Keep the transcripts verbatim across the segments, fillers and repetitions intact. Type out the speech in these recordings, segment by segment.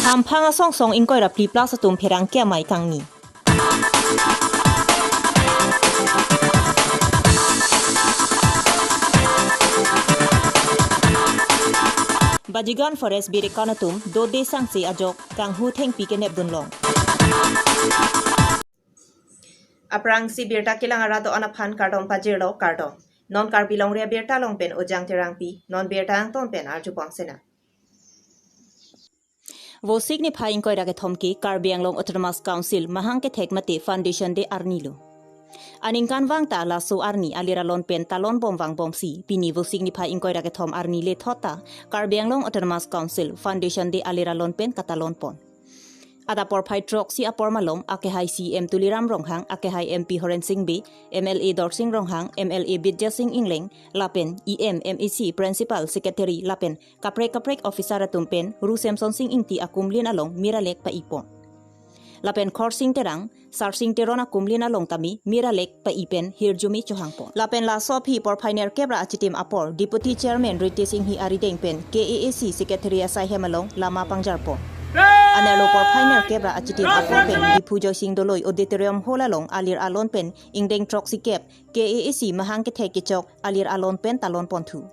Amphang asong song ingkoi ra phli plus atum pherangke amei kangni. Bajigan Forest Birekan atum dode sangse ajok kanghu thengpi kenep dunlong. Aphrangsi birta kelang arat do-an aphan kardom pajirlo, kardom. Non Karbi Longri Abirta along pen Ojang Terangpi, non birta angton pen arjupon sena. Vosik niphai ingkoi ra kethom ke Karbi Anglong Autonomous Council mahang kethek mate Foundation Day arni lo. Aningkanvang ta laso arni alir alon pen talon bom vangbomsi pini Vosik niphai ingkoi ra kethom arni lethot ta Karbi Anglong Autonomous Council Foundation Day alir alon pen katalonpon. Adap porphai throksi apor malom akehai C M Tuliram Ronghang, akehai M P Horensing Bey, M L A Dorsing Ronghang, M L A Bidya Sing Engleng, lapen E M, M A C, Principal Secretary lapen kaprek kaprek officer atum pen Ru Semsonsing Ingti akumlin along miralek paipon. Lapen Khorsing Terang, Sarsing Teron akumlin along tame miralek pai pen hirjume chohangpon. Lapen laso aphi porphai nerkep ra achitim apor Deputy Chairman Ritesh Enghi arideng pen K A A C Secretary asai hem along lama pangjarpon. Anerlo porphai nerkep ra achitim apor pen Diphu Joysing Doloi Auditorium Hall along alir alon pen ingdeng throksi kep K A A C mahang kethek kechok alir alon pen talonponthu.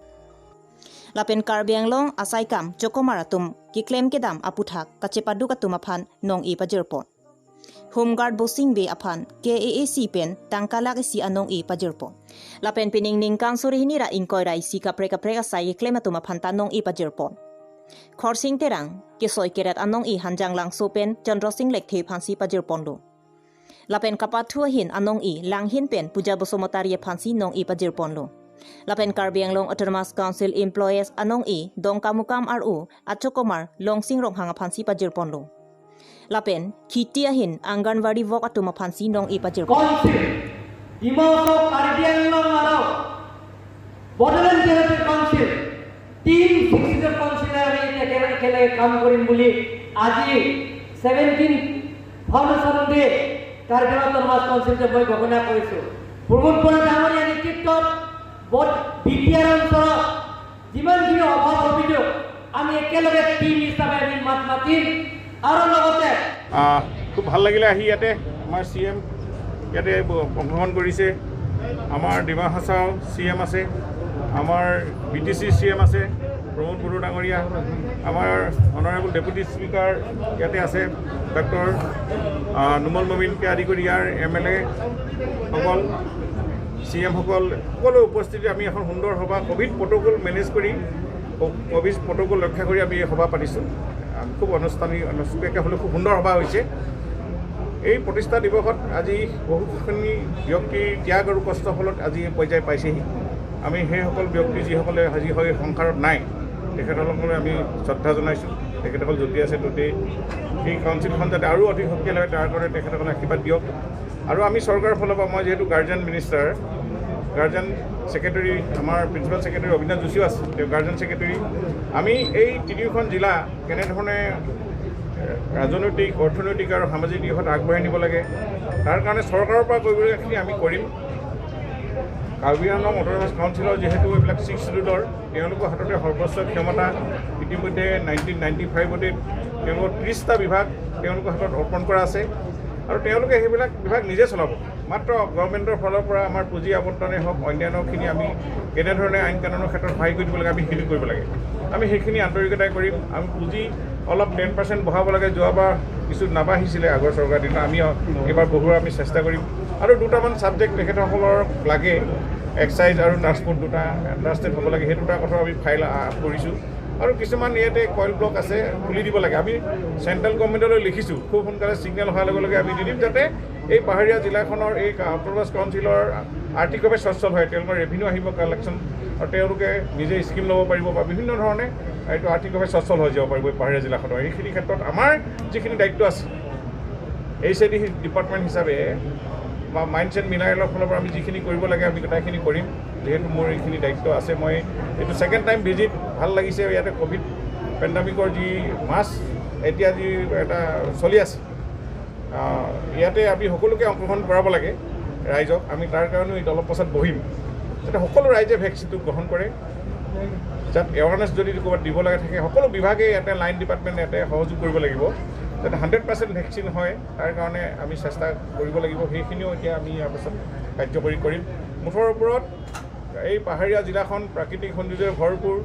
Lapen Karbi Anglong asaikam chokomar atum keklem kedam aputhak kachepaduk atum aphan nong-e pajirpon. Home Guard Bosing Bey aphan K A A C pen tangka lakh isi anong-e pajirpon. Lapen pining ningkan suri hini ra ingkoi ra isi kaprek kaprek asai keklem atum aphan ta nong-e pajirpon. Khorsing Terang kesoi keret anong-e Hanjang Langso pen Chandra Sing Lekthe aphansi pajirponlo. Lapen kapathu ahin anong-e Langhin pen Puja Basumatary aphansi nong-e pajirponlo. Lapen Karbi Anglong Autonomous Council Employees anong-e Dongkamukam R O achokomar Longsing Ronghang aphansi pajirponlo. Lapen khiti ahin Anganwadi worker atum aphansi nong-e pajirpon. Council, Dima Hasao Karbi Anglong arlo Bodoland Territorial Council, Team Six Seater Council আমি একেলগে, একেলগে কাম কৰিম বুলি আজি seventeen Foundation Day Karbi Anglong autonomous council যে মই ঘোষণা কৰিছো। প্ৰমোদ বৰা ডাঙৰীয়া নেতৃত্বত বি টি আৰ অঞ্চলত যিমানখিনি অভাৱ অভিযোগ আমি একেলগে টিম হিচাপে আমি মাত মাতিম আৰু লগতে আহ, খুব ভাল লাগিলে আহি ইয়াতে। আমাৰ চি এম ইয়াতে ব-, অংশগ্ৰহণ কৰিছে। আমাৰ ডিমা হাছাও চি এম আছে, আমাৰ বি টি চি চি এম আছে প্ৰমোদ বড়ো ডাঙৰীয়া, আমাৰ অনাৰেবল ডেপুটি স্পীকাৰ ইয়াতে আছে, ডক্টৰ, আহ, নুমল মমিনকে আদি কৰি ইয়াৰ এম এল এ সকল, চি এম সকল, সকলো উপস্থিতি আমি এখন সুন্দৰ সভা, কভিড প্ৰট'কল মেনেজ কৰি, ক-, কভিড প্ৰট'কল ৰক্ষা কৰি আমি এই সভা পাতিছোঁ। আহ, খুব অনুষ্ঠানিক, আনুষ্ঠানিক হ'লেও খুব সুন্দৰ সভা হৈছে। এই প্ৰতিষ্ঠা দিৱসত আজি বহুখিনি ব্যক্তিৰ ত্যাগ আৰু কষ্টৰ ফলত আজি এই পৰ্যায় পাইছেহি। আমি সেইসকল ব্যক্তি যিসকলে আজি হয় সংসাৰত নাই, তেখেতসকললৈ আমি শ্ৰদ্ধা জনাইছোঁ। তেখেতসকল য'তেই আছে ত'তেই এই কাউন্সিলখন যাতে আৰু অধিক শক্তিশালী হয়, তাৰ কাৰণে তেখেতসকলে আশীৰ্বাদ দিয়ক। আৰু আমি চৰকাৰৰ ফালৰ পৰা, মই যিহেতু গাৰ্জেন মিনিষ্টাৰ, গাৰ্জেন ছেক্ৰেটেৰী, আমাৰ প্ৰিন্সিপাল ছেক্ৰেটেৰী অবিনাশ যোশীও আছে, তেওঁ গাৰ্জেন ছেক্ৰেটেৰী। আমি এই তিনিওখন জিলা কেনেধৰণে, এ, ৰাজনৈতিক, অৰ্থনৈতিক আৰু সামাজিক দিশত আগবঢ়াই নিব লাগে, তাৰ কাৰণে চৰকাৰৰ পৰা কৰিবলগীয়াখিনি আমি কৰিম। কাৰ্বি আংলং অট'নমাছ কাউন্সিলৰ যিহেতু এইবিলাক ছিক্স শ্বিডিউলৰ, তেওঁলোকৰ হাততে সৰ্বোচ্চ ক্ষমতা। ইতিমধ্যে নাইনটিন নাইনটি ফাইভতে তেওঁলোকৰ ত্ৰিশটা বিভাগ তেওঁলোকৰ হাতত অৰ্পণ কৰা আছে আৰু তেওঁলোকে সেইবিলাক বিভাগ নিজে চলাব। মাত্ৰ গভৰ্ণমেণ্টৰ ফালৰ পৰা আমাৰ পুঁজি আবণ্টনেই হওক, অন্যান্যখিনি আমি কেনেধৰণে আইন কানুনৰ ক্ষেত্ৰত সহায় কৰি দিব লাগে, আমি সেইখিনি কৰিব লাগে। আমি সেইখিনি আন্তৰিকতাৰে কৰিম। আমি পুঁজি অলপ টেন পাৰ্চেণ্ট বঢ়াব লাগে, যোৱাবাৰ কিছু নাবাঢ়িছিলে আগৰ চৰকাৰ দিনত, আমি এইবাৰ বঢ়োৱাৰ আমি চেষ্টা কৰিম। আৰু দুটামান ছাবজেক্ট তেখেতসকলৰ লাগে, এক্সাইজ আৰু ট্ৰান্সপৰ্ট দুটা এণ্টাৰেষ্টেড হ'ব লাগে, সেই দুটা কথা আমি ফাইল আপ কৰিছোঁ। আৰু কিছুমান ইয়াতে কইল ব্লক আছে, খুলি দিব লাগে। আমি চেণ্ট্ৰেল গভৰ্ণমেণ্টলৈ লিখিছোঁ, খুব সোনকালে ছিগনেল অহাৰ লগে লগে আমি দি দিম, যাতে এই পাহাৰীয়া জিলাখনৰ এই কা-, অট'নমাছ কাউন্সিলৰ আৰ্থিকভাৱে সচ্ছল হয়, তেওঁলোকৰ ৰেভিনিউ আহিব, কালেকশ্যন, আৰু তেওঁলোকে নিজে স্কিম ল'ব পাৰিব বা বিভিন্ন ধৰণে এইটো আৰ্থিকভাৱে সচ্ছল হৈ যাব পাৰিব এই পাহাৰীয়া জিলাখনৰ। এইখিনি ক্ষেত্ৰত আমাৰ যিখিনি দায়িত্ব আছে, এইচ এ ডি ডিপাৰ্টমেণ্ট হিচাপে বা মাইনছ এণ্ড মিনাৰেলৰ ফালৰ পৰা আমি যিখিনি কৰিব লাগে, আমি গোটেইখিনি কৰিম। যিহেতু মোৰ এইখিনি দায়িত্ব আছে, মই এইটো ছেকেণ্ড টাইম ভিজিট, ভাল লাগিছে। ইয়াতে কভিড পেণ্ডেমিকৰ যি মাছ এতিয়া যি এটা চলি আছে, আহ, ইয়াতে আমি সকলোকে অংশগ্ৰহণ কৰাব লাগে ৰাইজক। আমি তাৰ কাৰণেও ইয়াত অলপ পাছত বহিম, যাতে সকলো ৰাইজে ভেকচিনটো গ্ৰহণ কৰে। যাতে এৱাৰনেছ যদি ক'ৰবাত দিব লাগে থাকে, সকলো বিভাগে ইয়াতে লাইন ডিপাৰ্টমেণ্ট ইয়াতে সহযোগ কৰিব লাগিব, যাতে হাণ্ড্ৰেড পাৰ্চেণ্ট ভেকচিন হয়, তাৰ কাৰণে আমি চেষ্টা কৰিব লাগিব। সেইখিনিও এতিয়া আমি ইয়াৰ পাছত কাৰ্যকৰী কৰিম। মুঠৰ ওপৰত এই পাহাৰীয়া জিলাখন প্ৰাকৃতিক সৌন্দৰ্যৰে ভৰপূৰ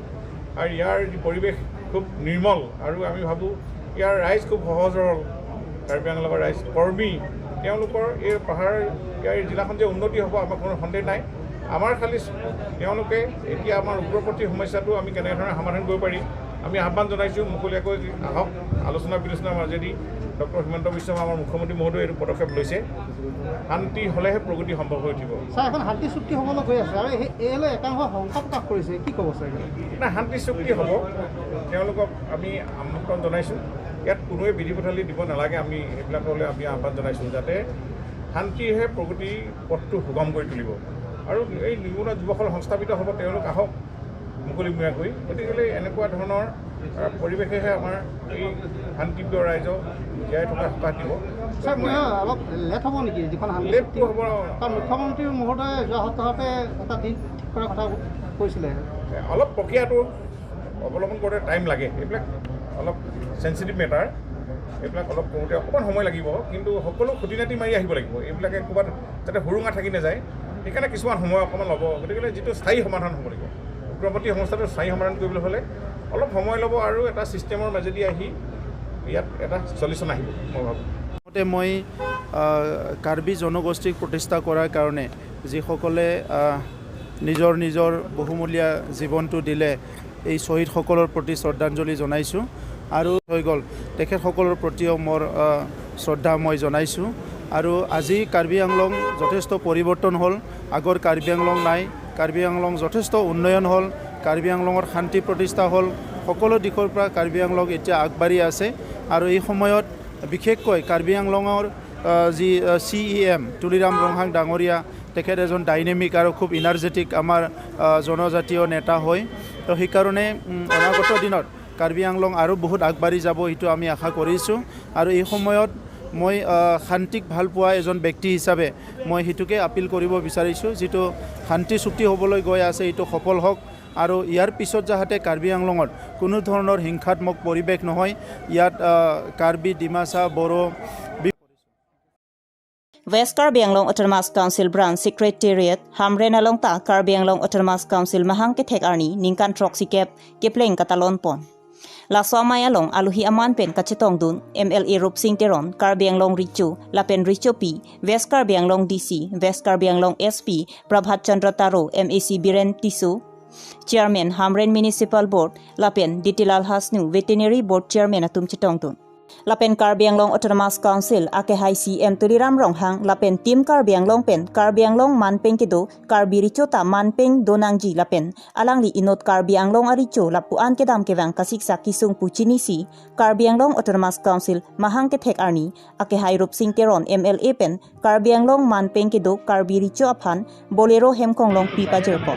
আৰু ইয়াৰ যি পৰিৱেশ খুব নিৰ্মল আৰু আমি ভাবোঁ ইয়াৰ ৰাইজ খুব সহজ সৰল। কাৰ্বি আংলঙৰ ৰাইজ কৰ্মী, তেওঁলোকৰ এই পাহাৰীয়া জিলাখন যে উন্নতি হ'ব, আমাৰ কোনো সন্দেহ নাই। আমাৰ খালি তেওঁলোকে এতিয়া আমাৰ উগ্ৰপন্থী সমস্যাটো আমি কেনেধৰণে সমাধান কৰিব পাৰি, আমি আহ্বান জনাইছোঁ, মুকলিয়াকৈ আহক, আলোচনা বিলোচনাৰ মাজেদি ডক্টৰ হিমন্ত বিশ্ব শৰ্মা আমাৰ মুখ্যমন্ত্ৰী মহোদয়ে এইটো পদক্ষেপ লৈছে। শান্তি হ'লেহে প্ৰগতি সম্ভৱ হৈ উঠিব। ছাৰ, এখন শান্তি চুক্তি হ'বলৈ গৈ আছে আৰু এই, এই লৈ একাংশ শংকা প্ৰকাশ কৰিছে, কি ক'ব ছাৰ? নাই, শান্তি চুক্তি হ'ব, তেওঁলোকক আমি আমন্ত্ৰণ জনাইছোঁ। ইয়াত কোনোৱে বিধি পথালি দিব নালাগে, আমি সেইবিলাকলৈ আমি আহ্বান জনাইছোঁ, যাতে শান্তিহে প্ৰগতি পথটো সুগম কৰি তুলিব। আৰু এই নিবনুৱা যুৱকসকল সংস্থাপিত হ'ব, তেওঁলোক আহক, মুকলিমুৰীয়াকৈ। গতিকে এনেকুৱা ধৰণৰ, আহ, পৰিৱেশেহে আমাৰ এই শান্তিপ্ৰিয় ৰাইজক জীয়াই থকা সকাহ দিব। ছাৰ, কিয় অলপ লেট হ'ব নেকি যিখন শান্তি লেটটো চুক্তি? হ'ব। কাৰণ মুখ্যমন্ত্ৰী মহোদয়ে যোৱা সপ্তাহতে এটা দিন ঠিক কৰাৰ কথা কৈছিলে। অলপ প্ৰক্ৰিয়াটো অৱলম্বন কৰোঁতে টাইম লাগে। এইবিলাক অলপ চেঞ্চিটিভ মেটাৰ, এইবিলাক অলপ কৰোঁতে অকণমান সময় লাগিব, কিন্তু সকলো খুটি নাতি মাৰি আহিব লাগিব। এইবিলাকে ক'ৰবাত যাতে সুৰুঙা থাকি নাযায়, সেইকাৰণে কিছুমান সময় অকণমান ল'ব। গতিকে যিটো স্থায়ী সমাধান হ'ব লাগিব, উগ্ৰপন্থী সংস্থাটো স্থায়ী সমাধান কৰিবলৈ হ'লে অলপ সময় ল'ব আৰু এটা ছিষ্টেমৰ মাজেদি আহি ইয়াত এটা চলিউশ্যন আহিব, মই ভাবোঁ। লগতে মই, আহ, কাৰ্বি জনগোষ্ঠীক প্ৰতিষ্ঠা কৰাৰ কাৰণে যিসকলে, আহ, নিজৰ নিজৰ বহুমূলীয়া জীৱনটো দিলে, এই শ্বহীদসকলৰ প্ৰতি শ্ৰদ্ধাঞ্জলি জনাইছোঁ। আৰু হৈ গ'ল, তেখেতসকলৰ প্ৰতিও মোৰ, আহ, শ্ৰদ্ধা মই জনাইছোঁ। আৰু আজি কাৰ্বি আংলং যথেষ্ট পৰিৱৰ্তন হ'ল, আগৰ কাৰ্বি আংলং নাই। কাৰ্বি আংলং যথেষ্ট উন্নয়ন হ'ল, কাৰ্বি আংলঙৰ শান্তি প্ৰতিষ্ঠা হ'ল, সকলো দিশৰ পৰা কাৰ্বি আংলং এতিয়া আগবাঢ়ি আছে। আৰু এই সময়ত বিশেষকৈ কাৰ্বি আংলঙৰ, আহ, যি, আহ, চি ই এম তুলিৰাম ৰংহাং ডাঙৰীয়া, তেখেত এজন ডাইনেমিক আৰু খুব ইনাৰ্জেটিক আমাৰ, আহ, জনজাতীয় নেতা হয়। তো সেইকাৰণে, উম, অনাগত দিনত কাৰ্বি আংলং আৰু বহুত আগবাঢ়ি যাব, এইটো আমি আশা কৰিছোঁ। আৰু এই সময়ত মই, আহ, শান্তিক ভাল পোৱা এজন ব্যক্তি হিচাপে মই সেইটোকে আপিল কৰিব বিচাৰিছোঁ, যিটো শান্তি চুক্তি হ'বলৈ গৈ আছে, এইটো সফল হওক। আৰু ইয়াৰ পিছত যাহাতে কাৰ্বি আংলঙত কোনো ধৰণৰ হিংসাত্মক পৰিৱেশ নহয়, ইয়াত, আহ, কাৰ্বি, ডিমাচা, বড়ো, B- West Karbi Anglong Autonomous Council Branch Secretariat Hamren along ta Karbi Anglong Autonomous Council mahang kethek arni ningkan throksi kep kepleng katalon pon. Laso amei along alohi aman pen kachetongdun M L A Rupsing Teron, Karbi Anglong Recho lapen Rechopi, West Karbi Anglong D C, West Karbi Anglong S P Prabhat Chandra Taro, M A C Biren Tisso, Chairman Hamren Municipal Board, lapen Ditilal Hasnu, Veterinary Board Chairman atum chetongdun. Lapen Karbi Anglong Autonomous Council akehai C M Tuliram Ronghang lapen Team Karbi Anglong pen Karbi Anglong manpeng kedo Karbi Recho ta manpeng donangji lapen alangli inut Karbi Anglong arecho lapu-an kedam kevang kasiksak kesung pu chinisi, Karbi Anglong Autonomous Council mahang kethek arni akehai Rupsing Teron M L A pen Karbi Anglong manpeng kedo Karbi Recho aphan Bolero hemkong along pi pajirpo.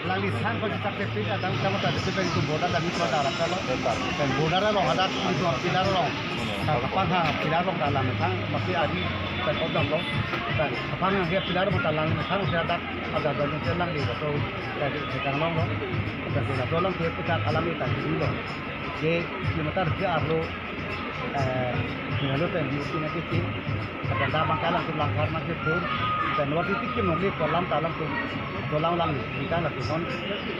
Alangli thang ko chak chak pita tang tang ta desi pen tu border la ni ko ta rap lo. Pen border along hadak tu pillar along. Kapang ha pillar along ta lang thang masi ari pen ko dam lo. Pen kapang ha pillar along ta lang thang si hadak ada dam si lang di ko. Pen si kang long lo. Pen si la dolang ke pita alangli ta di lo. Ke kilometer ke arlo, eh, lalu pen di sini ke tim. Kadang abang ke alang tu langkar nang ke tur. Dan waktu itu kim nongli kolam talam tu. Kolam lang ni, kita nak tu non.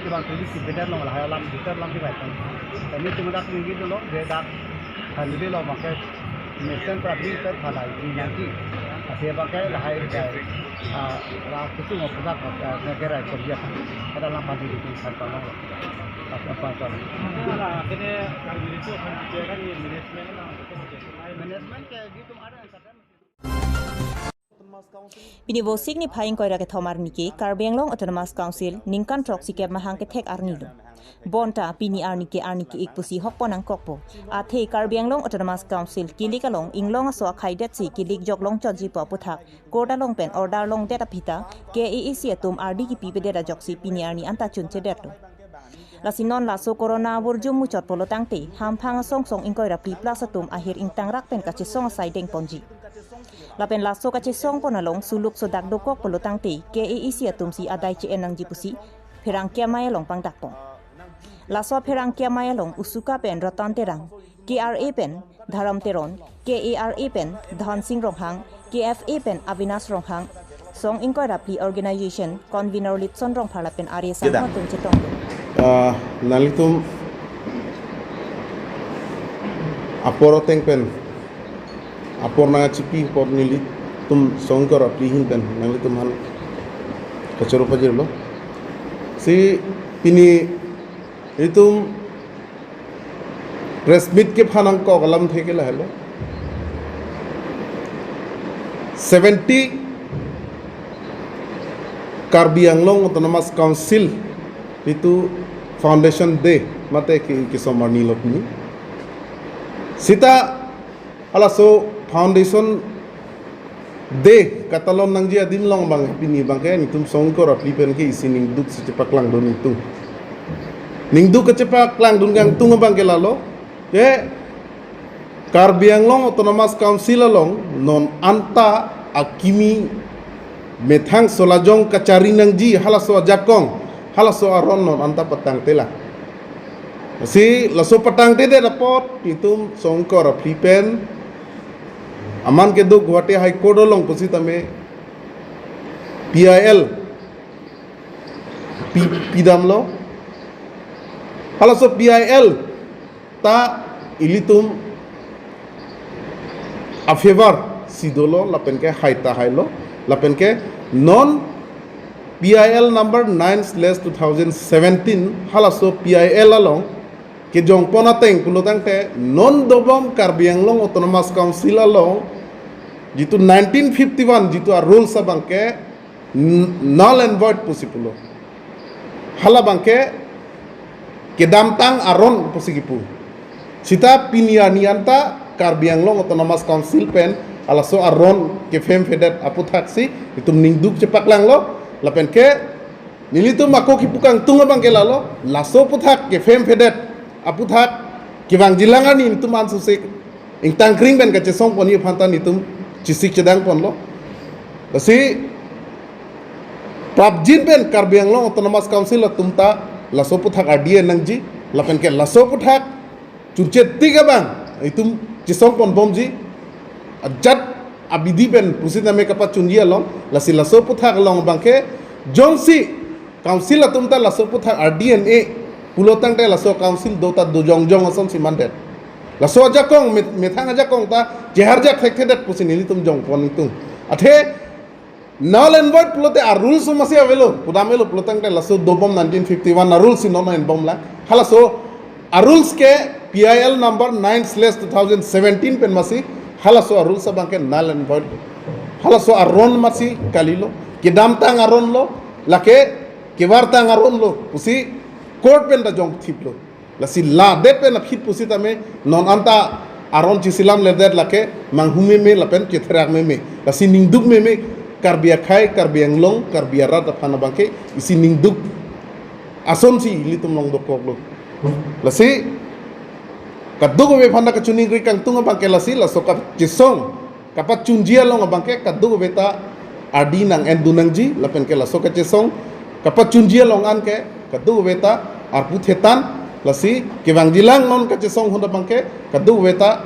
Kibang tu di si benar long lah alam, benar lang di baik. Kami cuma dak minggu dulu, dia dak. Kan dia lo pakai mesin pradri pen phalai di nanti. Tapi pakai lahai, ah, ra kutu mau pusat, ah, negara kerja. Ada lang padi di kan tolong. Apa, apa, apa. Management kayak gitu ada yang kata. Pini Vosik niphai ingkoi ra kethom arni ke Karbi Anglong Autonomous Council ningkan throksi kep mahang kethek arni lo. Bonta pini arni ke arni ke-ik pusi hokpon nangkokpo. Athe Karbi Anglong Autonomous Council kilik along inglong aso akhai detsi kilik jok longchotji pu aputhak court along pen order longdet aphi ta K A A C atum ardi kipi pedet ajoksi pini arni anta chunchedetlo. Lasi non laso corona aborjum muchot pulo tangte hamphang asong song ingkoi ra phli plus atum ahir ingtangrak pen kachesong asai dengponji. Lapen laso kachesongpon along suluk sodak dokok pulotangte K A A C atumsi adai che-en nangji pusi pherangke amei along pangdakpon. Laso pherangke amei along Usuka pen Ratan Terang, K R A pen Dharam Teron, K A R A pen Dhansing Ronghang, K F A pen Avinash Ronghang, Song Ingkoi ra Phli Organization Convener Litson Rongphar lapen Arya Sangha atum chetong. Ah, nanglitum apor ateng pen apor nangchipi apor nelitum Song Ingkoi ra Phli ahin pen nanglitum aphan kachoro pajirlo. Si pini itum press meet kephan nangkok alamthe ke lahelo. Seventy Karbi Anglong Autonomous Council itum Foundation Day mate ke, kesomar nilo pini. Sita halaso Foundation Day katalon nangji adim along abang pini abangke nelitum Song Ingkoi ra Phli pen ke isi ningduk si chepaklangdun itum. Ningduk kachepaklangdun kangtung abangke lalo. Ke Karbi Anglong Autonomous Council along non anta akimi methang solajong kachari nangji halaso ajakong, halaso aron non anta patangtelang. Si laso patangtedet apot itum Song Ingkoi ra Phli pen aman kedo Guwahati High Court along pusitame P I L pi, pidamlo. Halaso P I L ta ilitum a-favor si dolo lapen ke hai ta hailo lapen ke non P I L number nine slash two thousand seventeen halaso P I L along kejongpon ateng pulotangte non dobom Karbi Anglong Autonomous Council along jitu nineteen fifty-one jitu a-rules abangke n-, null and void pusi pulo. Halabangke kedamtang aron pusi kipu. Sita pini arni anta Karbi Anglong Autonomous Council pen halaso aron kefemfedet aputhaksi itum ningduk chepaklanglo lapen ke nelitum ako kipu kangtung abangke lalo, laso aputhak kefemfedet aputhak kevangjilang arni nelitum ansose ingtangkring pen kachesongponji aphanta nelitum chesik chedangponlo. Lasi prapjin pen Karbi Anglong Autonomous Council atum ta laso aputhak ardi-en nangji lapen ke laso aputhak chunche tik abang itum chesongponbomji ajat abidi pen pusitame kapachunji along, lasi laso aputhak along abangke jongsi Council atum ta laso aputhak ardi-en-e pulotangte laso Council do ta do jongjong asonsi mandet. Laso ajakong met-, methang ajakong ta cheharjak thekthedet pusi nelitum jongpon itum. Athe null and void pulote a-rules masi avelo, pudam avelo pulotangte laso dobom nineteen fifty-one a-rules si non enbomlang. Halaso a-rules ke P I L number nine slash two thousand seventeen pen masi halaso a-rules abangke null and void. Halaso aron masi kalilo, kedamtang aron lo, lake kevartang aron lo pusi court pen ta jongthiplo. Lasi ladet pen aphi pusitame non anta aron chisilamledet lake manghu meme lapen chetherak meme. Lasi ningduk meme Karbi akhei, Karbi Anglong, Karbi arat aphan abangke isi ningduk asonsi ilitum along dokoklo. Lasi kadokave aphanta kachiningri kangtung abangke lasi laso kachesong kapachunji along abangke kadokave ta ardi nang-endun nangji lapen ke laso kachesong kapachunji along anke kadokave ta arpu thetan lasi kevangjilang non kachesong ahut abangke kadokave ta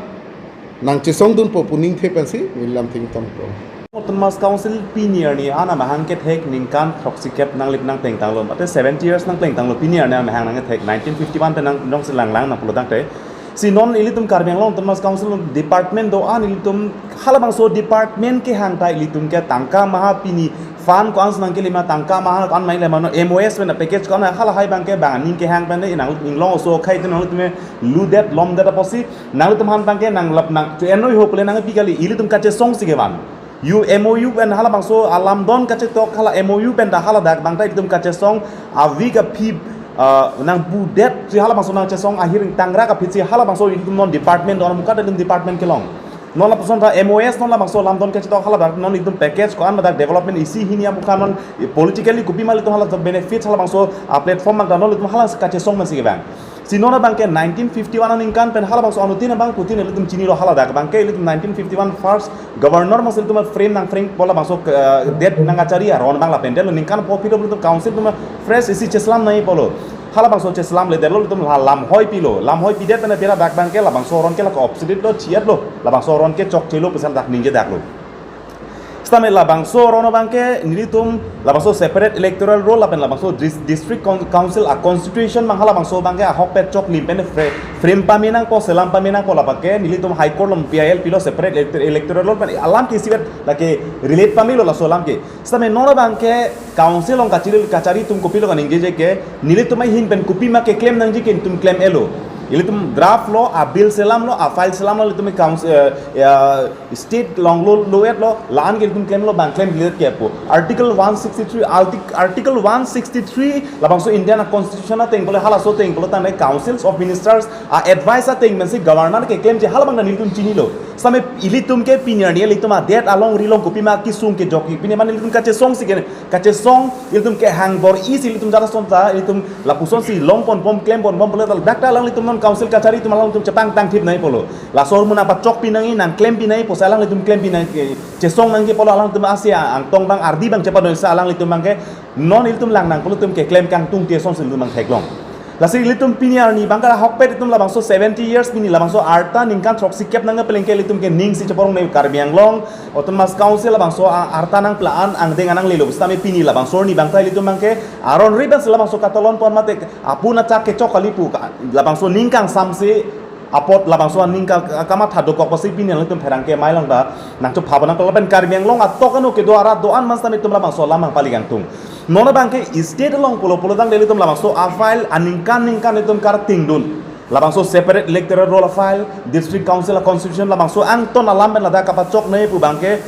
nangchesongdunpo pu ningthe pensi neli lam thington ko. Autonomous Council pini arni an amahang kethek ningkan throksi kep nanglip nangplengtanglo, mate seventy years nangplengtanglo, pini arni amahang nangkethek nineteen fifty-one pen nang jongsi langlang nangpulotangte. Si non ilitum Karbi Anglong Autonomous Council department do-an ilitum halabangso department kehang ta ilitum ke tangka maha pini fund ko-an si nangkelima, tangka maha ko-an maile mano, M O S pen package ko-an halahai abangke bang aning kehang pen de nang inglong oso khai te nangtum ludet lomdet apotsi nangtum aphan abangke nanglap nang chu enroi ho pule nangpi kali, ilitum kachesong si kevan. U M O U pen halabangso alamdon kachetok hala M O U pen ta haladak bangta ilitum kachesong avi kaphi, ah, nangbudet si halabangso nangchesong ahir ingtangra kaphi si halabangso ilitum non department do-an mukat ilitum department kelong. Non lapuson ta M O S non labangso alamdon kachetok haladak non ilitum package ko-an madak development isi hini amuka non politically kopi ma ilitum hala benefits halabangso, ah, platform bangta non ilitum hala kachesong masi kevang. Si non abangke nineteen fifty-one aningkan pen halabangso anuttin abang putin ilitum chinilo, haladak abangke ilitum nineteen fifty-one first governor abangsi ilitum frame nangframe pu labangso, eh, det nangkachari aron abang lapen detlo ningkan pho phitlo ilitum council atum fresh isi cheslam nangji pulo. Halabangso cheslamledetlo ilitum la lamhoi pilo. Lamhoi pidet pen pira dak abangke labangso aron ke lake obsolete lo, chiat lo. Labangso aron ke chokchelo pu ladak ningjedaklo. Sitame labangso aron abangke nelitum labangso separate electoral roll lapen labangso dis-, district coun-, council a constitution abang halabangso abangke ahokpet choklim pen fre-, frame pame nangpo, selam pame nangpo, labangke nelitum High Court along P I L pilo separate elect-, electoral roll pen alam ke isivet lake relate pamelo laso alam ke. Sitame non abangke council along kachiri kachari atum kopilo kaningjeje ke, nelitum ahin pen kopima keklem nangji ke nelitum klem-etlo. Ilitum draft lo, a bill selamlo, a file selamlo, ilitum council, eh, ya, state along lo, lo-etlo, la-an ke ilitum klemlo, bang klemkledet ke pu. Article one sixty-three, artic-, Article one sixty-three labangso Indian constitution ateng pulo, halaso ateng pulo tangte councils of ministers a advice ateng pensi governor keklemji halabang nelitum chinilo. Sitame ilitum ke pini arni ilitum adet alongri along kopima kesung kejokji, pini mane ilitum kachesongsi ke, kachesong, ilitum kehang bor-isi ilitum jara sonta, ilitum lapusonsi longponbom klemponbom pulo, dak ta alanglitum non council kachari atum alanglitum chepangtangthip nangji pulo. Laso ahormu nangpachokpi nangji, nangklempi nangji pusi alanglitum klempi nangji, chesong nangji pulo, alanglitum asi angtong abang ardi abang chepadon sa alanglitum abangke non ilitum lang nang pulo ilitum keklem kangtungte asonsi ilitum abang theklong. Lasi ilitum pini arni abangke ahokpet ilitum labangso seventy years pini labangso arta ningkan throksikep nangkepeleng ke ilitum ke ning si cheporong ne Karbi Anglong Autonomous Council labangso a-, arta nangpla-an angdeng anang lelo sitame pini labangso arni abangta ilitum abangke aron riban si labangso katalon pon mate apun achak kechok kali pu ka, labangso ning kangsamse apot labangso aning ka, ka, kamatha dokok pusi pini ilitum pherangke mei along ta nangchopha nangkok lapen Karbi Anglong atok ano kedo arat do-an man sitame ilitum labangso alam abang pali kangtung. Non abangke state along pulo pulo tangte ilitum labangso a file aningkan ningkan ilitum kartingdun. Labangso separate electoral roll a file, district council a constitution labangso angton alam pen ladak kapachok nangji pu abangke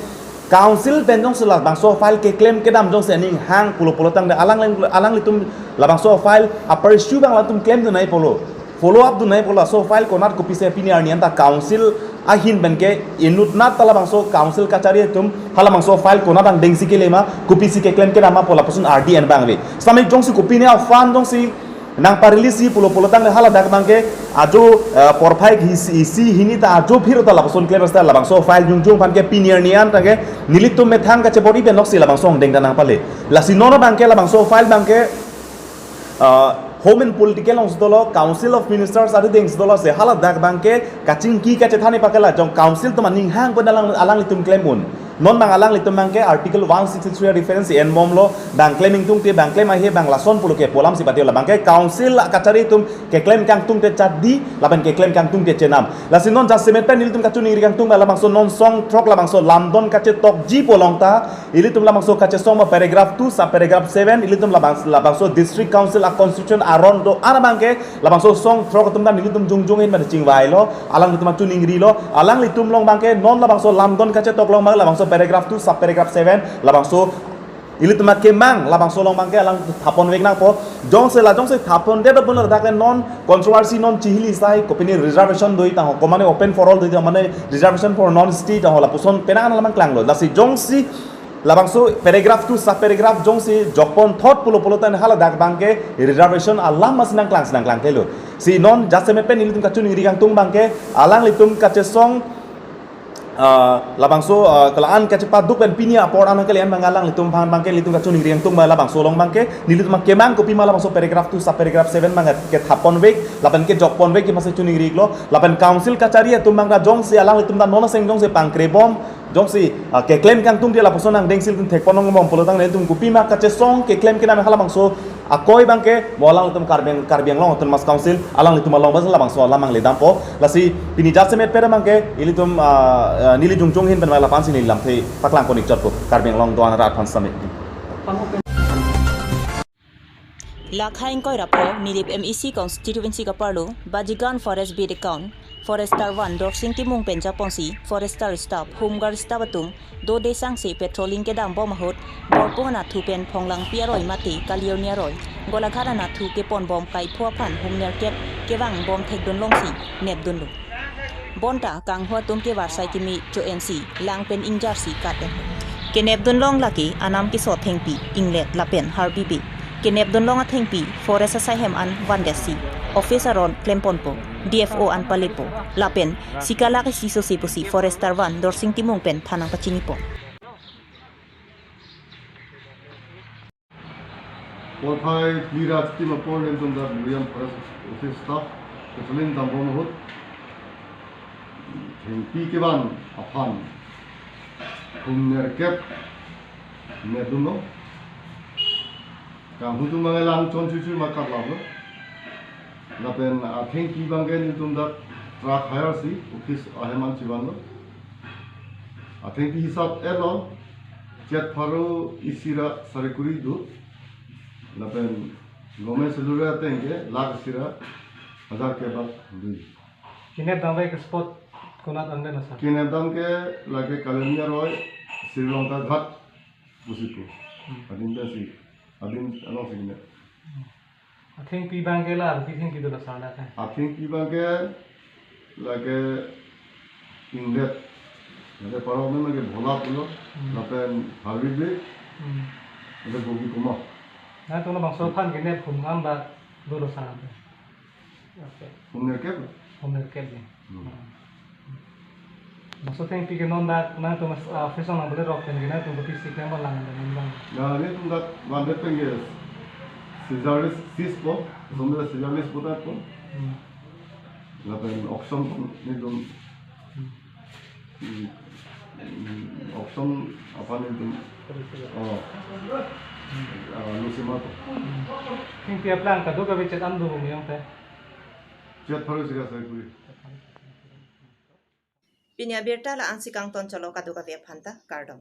council pen jongsi labangso file keklem kedam jongsi aning hang pulo pulo tangte alang, alanglitum labangso file a pursue abang latum klemdun nangji pulo. Follow up dun nangji pulo, laso file konat kopisi pini arni anta council ahin pen ke inutnat ta labangso council kachari atum halabangso file konat angdengsi kele ma, kopisi keklem kedam ma pu lapuson ardi en abang ave. Sitame jongsi kopine a fund jongsi nangpa-release-ji pulo pulo tangte haladak abangke ajo, eh, porphai isi, isi hini ta ajo phiro ta lapuson klem sita labangso file jongjong aphan ke pini arni anta ke nelitum methang kachebor-i pen loksi labangso angdeng ta nangpale. Lasi non abangke labangso file abangke ah, Home and Political alongsi dolo, Council of Ministers adedengsi dolo, si haladak abangke kachingki kachethan-i pakela jong council atum aning hang pen alang, alanglitum klem un. Non abang alanglitum abangke Article one sixty-three reference enbomlo, bang klem ingtungte, bang klem ahe, bang lason pulo ke pu alamsi pati labangke council kachari atum keklem kangtungte chadi, lapen keklem kangtungte chenam. Lasi non jasemet pen nelitum kachiningri kangtung ba labangso non song throk labangso lamdon kachetokji pu along ta, ilitum labangso kachesong ma paragraph two sub paragraph seven, ilitum labang, labangso district council a constitution aron do-an abangke labangso song throk atum ta nelitum jongjong ahin pen chingvailo, alanglitum achiningrilo, alanglitum along abangke non labangso lamdon kachetok along abang labangso paragraph two sub paragraph seven labangso ilitum akemang labangso along abangke alang thapon vek nangpo. Jongsi la jongsi thapon det apun ladak non controversy non chihili sai kopine reservation do-i tangho, komane open for all do-i tangho, mane reservation for non state tangho lapuson penang alam klanglo. Lasi jongsi labangso paragraph two sub paragraph jongsi jokpon thot pulo pulo tangte haladak abangke reservation alam masi nangklang si nangklang kelo. Si non jasemet pen nelitum kachiningri kangtung abangke alanglitum kachesong, ah, labangso, ah, kelang kachepaduk pen pini apor an kalian abang alanglitum aphan abangke nelitum kachiningri kangtung ba labangso along abangke nelitum akemang kopima labangso paragraph two sub paragraph seven abangke thapon vek lapen kejokpon vek ke masi chiningrilo lapen council kachari atum abang ta jongsi alanglitum ta non aseng jongsi pangkrebom jongsi, ah, keklem kangtungte lapuson angdengsi ilitum thekpon longbom pulo tangte ilitum kopima kachesong keklem kedam halabangso akoi abangke mo alanglitum Karbi, Karbi Anglong Autonomous Council alanglitum along bas labangso alam abang ledampo. Lasi pini jasemet pen abangke ilitum, ah, ah, neli jongjong ahin pen lapu-ansi neli lamthe paklang konik chotpo Karbi Anglong do-an arat aphan sitame. Lakha ingkoi ra pho Nilip M A C constituency kaparlo Bajigan Forest Beat account Forester one Dorsing Timung pen japonsi Forester staff, Home Guard staff atum dode sangse patrolling kedambom ahut Borpung anatthu pen Phonglangpi aroi mate kali arni aroi Golaghat anatthu keponbom kaipho aphan hum nerkep kevangbom thekdun longsi nepdunlo. Bonta kanghu atum ke varsai keme cho-ensi lang pen ingjarsi kat-et. Kenepdun long lake Anam Kiso Thengpi, Inglet lapen Harbi Bey. Kenepdunlong athengpi forest asaihem an vandetsi office aron klemponpo, D F O an palepo, lapen sika lak isi sose pusi forester van Dorsing Timung pen than nangpachinipo. Porphai phli ra chitim apor nelitum dak Buriam Forest Office staff patrolling dambom ahut thengpi kevan aphan hum nerkep nepdunlo. Kanghutum abang lang chon chuchu makat lalo. Lapen athengpi abangke nelitum dak truck hire si office ahem an chivanlo. Athengpi hisap etlo, chet pharo isi ra sari kuri do. Lapen government salary ateng ke lak isi ra hajar kep bak do. Kenep damvai ke spot konat ande na sir? Kenep dam ke lake Kalenia Roy, Sri Lanka Ghat pusi pu. Hmm. Adin pensi, adin alongsi kenep. Hmm. Athengpi abangke la, athengpi do la sir lake? Athengpi abangke lake inglet, lake parok memang ke bhola pulo, Hmm. lapen harbi be, Hmm. lake bogi kuma. Nangtum labangso aphan kenep hum ngam bak do la sir lake? Okay. Hum nerkep? Hum nerkep ni. Hmm. Hmm. Bangso athengpi ke non dak nangtum, ah, office along nangpalerok pen ke nangtum kopisi klem lang pen non bang. Ya, nelitum dak vandet pen ke seizure list, seize po, somela seizure list po dak po. Hmm. Lapen auction po nelitum. Hmm. Hmm. Hmm. Auction aphan nelitum. Oh. Hmm. Ah, lusi mato. Hmm. Athengpi aplang kadokave chet an do miyong te. Chet pharo isi ra sari kuri. Pini abirta la-ansi kangton cholo, kadokave aphanta kardom.